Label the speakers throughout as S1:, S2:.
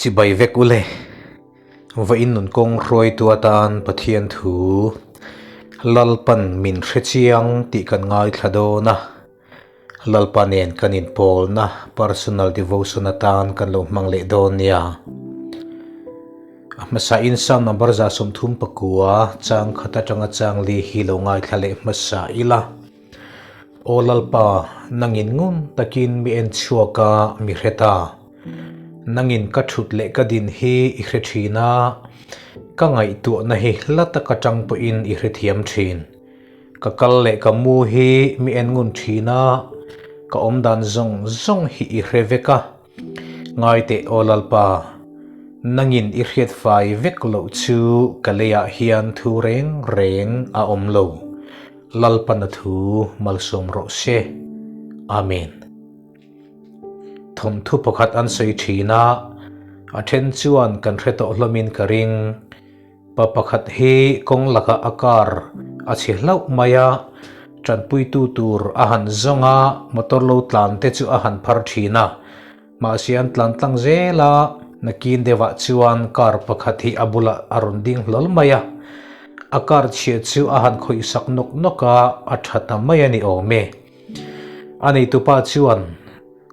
S1: Chibai vek ule. Vawiin nun kawng hruaitu atan Pathian thu Lalpan min hrechiang tih kan ngaithla dawn a. Lalpa nen kan inpawlna personal devotion atan kan lo hmang leh dawn nia. A hmasain Psalm number 39 chang khat atanga chang li hi lo ngaithla leh hmasa ila. Aw Lalpa, nangin ngun takin mi en chhuak a, mi hre ta. Nangin ka thut leh ka din hi i hre thin a, ka ngaihtuahna hi hla taka tang pawhin i hrethiam thin. Ka kal leh ka mu hi mi en ngun thin a, ka awmdan zawng zawng hi i hre vek a. Ngai teh aw Lalpa, nangin i hriat fai vek loh chu ka leiah hian thu reng reng a awm lo. Lalpana thu malsawm rawh se. Amen. Thawmthu pakhat an sawi thin a, a then chuan kan hre tawh hlawmin ka ring. Pa pakhat hi kawng lakah a car a chhe hlauh mai a, tanpuitu tur a han zawng a, motor lo tlan te chu a han phar thin a. Mahse an tlan tlang zel a, nakin deuhah chuan car pakhat hi a bulah a rawn ding hlawl mai a. A car chhia chu a han khawih sak nawk nawk a, a tha ta mai a ni awm e. A neitupa chuan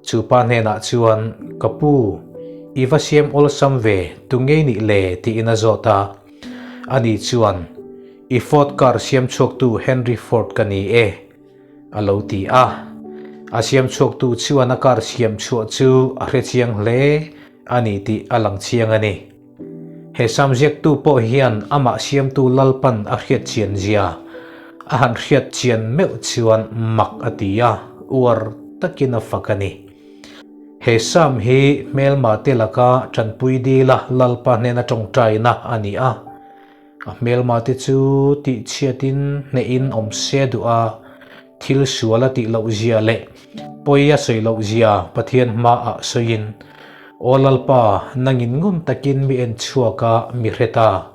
S1: Chu pa hnenah chuan, Ka pu, i va siam awlsam ve, tu ngei nih le? tiin a zawt a. Ani chuan, I Ford car siam chhuaktu Henry Ford ka ni e, a lo ti a. A siam chhuaktu chuan a car siam chhuah chu a hre chiang hle a ni tih a lang chiang a ni. He sam ziaktu pawh hian amah siamtu Lalpan a hriat chian zia a han hriat chian meuh chuan mak a ti a, uar takin a fak a ni. He sam hi hmelma te laka tanpui dila Lalpa hnena tawngtaina a ni a. A hmelma te chu tihchhiatin hnehin awm se duh a, thil sual a tih loh zia leh pawi a sawi loh zia Pathian hmaah sawiin, Aw Lalpa, nangin ngun takin mi en chhuak a, mi hre ta.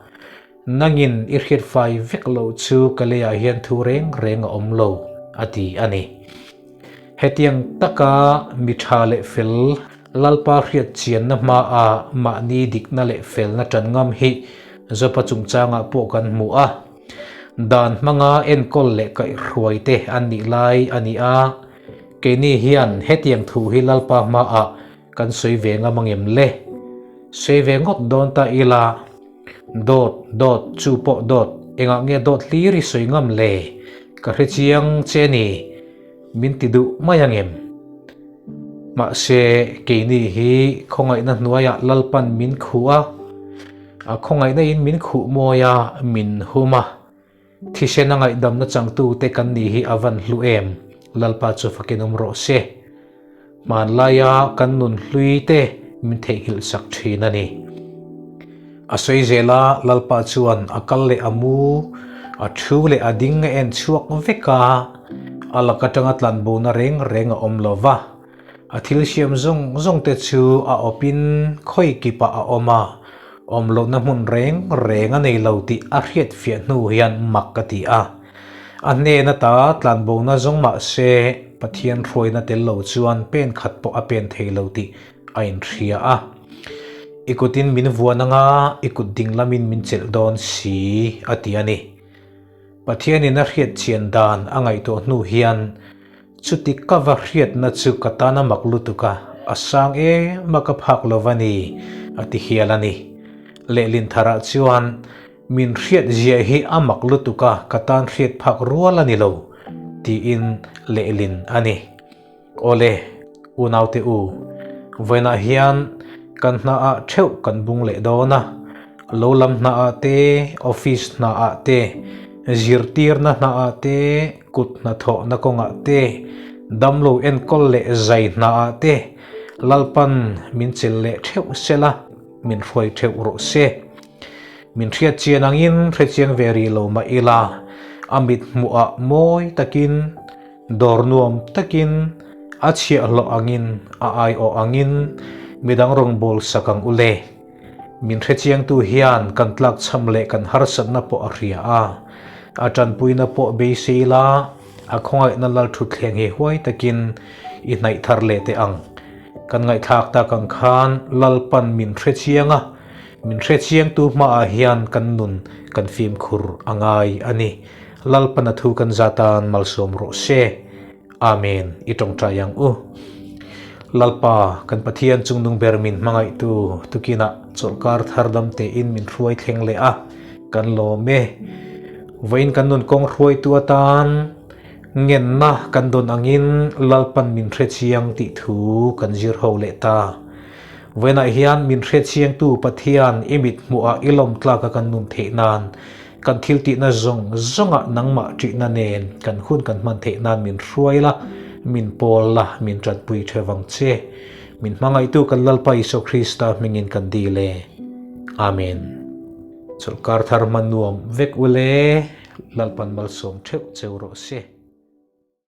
S1: Nangin i hriat fai vek loh chu ka leiah hian thu reng reng a awm lo, a ti a ni. Hetiang taka mi tha leh fel Lalpa hriat chianna hmaah mahni dikna leh felna tan ngam hi Jopa chungchangah pawh kan hmu a. Dan hmanga enkawl leh kaihhruai te an nih lai a ni a, keini hian hetiang thu hi Lalpa hmaah kan sawi ve ngam angem le? Sawi ve ngawt dawn ta ila, Dawt, dawt, chu pawh dawt, engah nge dawt hlir i sawi ngam le? Ka hre chiang che ni, min ti duh mai angem? Mahse, keini hi khawngaihna hnuaiah Lalpan min khuh a, a khawngaihna in min khuh mawi a, min hum a. Thisen a ngaihdamna changtute kan nih hi a van hlu em? Lalpa chu fakin awm rawh se. Hmanlaia kan nun hlui te min theihnghilh sak thin a ni. A sawi zel a, Lalpa chuan a kal leh a mu, a thu leh a ding a en chhuak vek a, a lak atanga tlanbona reng reng a awm lo va. A thil siam zawng zawng te chu a awpin khawi kipah a awm a, awm lohna hmun reng reng a nei lo tih a hriatfiah hnu hian mak ka ti a. A hnen ata tlanbona zawng mah se Pathian hruaina tel lo chuan pen khat pawh a pen thei lo tih a inhria a. I kutin min vuan anga i kut ding lamin min chelh dawn si, a ti a ni. Pathianin a hriat chian dan a ngaihtuah hnu hian chuti ka va hriatna chu ka tan a mak lutuk a, a sang em a ka phak lo va ni, a ti hial a ni. Lehlin tharah chuan Min hriat ziah hi a mak lutuk a, ka tan hriat phak rual a ni lo, tiin lehlin a ni. Awle, unaute u, vawiinah hian kan hnaah theuh kan bung leh dawn a, lo lam hnaah te, office hnaah te, zirtirna hnaah te, kut hnathawhna kawngah te, damlo enkawl leh zai hnaah te, Lalpan min chelh leh theuh sela, min hruai theuh rawh se. Min hriat chian angin hre chiang ve rih lo mah ila, a mit hmuhah mawi takin, dawr nuam takin, a chhiahhlawh angin, a aiawh angin midang rawn bawl sak ang u le. Min hre chiangtu hian kan tlakchham leh kan harsatna pawh a hria a, a tanpuina pawh beisei ila, a khawngaihna lalthutthleng hi huai takin i hnaih thar leh teh ang. Kan ngaihthlak tak ang khan Lalpan min hre chiang a, min hre chiangtu hmaah hian kan nun kan fimkhur a ngai a ni. Lalpan a thu kan zatan malsawm rawh se. Amen. I tawngtai ang u. Lalpa, kan Pathian chungnung ber min hmangaihtu tukinah chawlhkar thar dam tein min hruai thleng leh a, kan lawm e. Vawiin kan nun kawng hruaitu atan ngenna kan dawn angin Lalpan min hrechiang tih thu kan zir ho leh ta. Vawiinah hian min hrechiangtu Pathian i mit hmuhah i lawm tlaka kan nun theih nan Kan thil tihna zawng zawngah nangmah ṭihna nen kan hun kan hman theih nan min hruai la, min pawl la, min ṭanpui ṭhe vang che. Min hmangaihtu kan Lalpa Isua Krista hmingin kan dil e. Amen. Chawlhkar thar hman nuam vek ule, Lalpan malsawm ṭheuh cheu rawh se.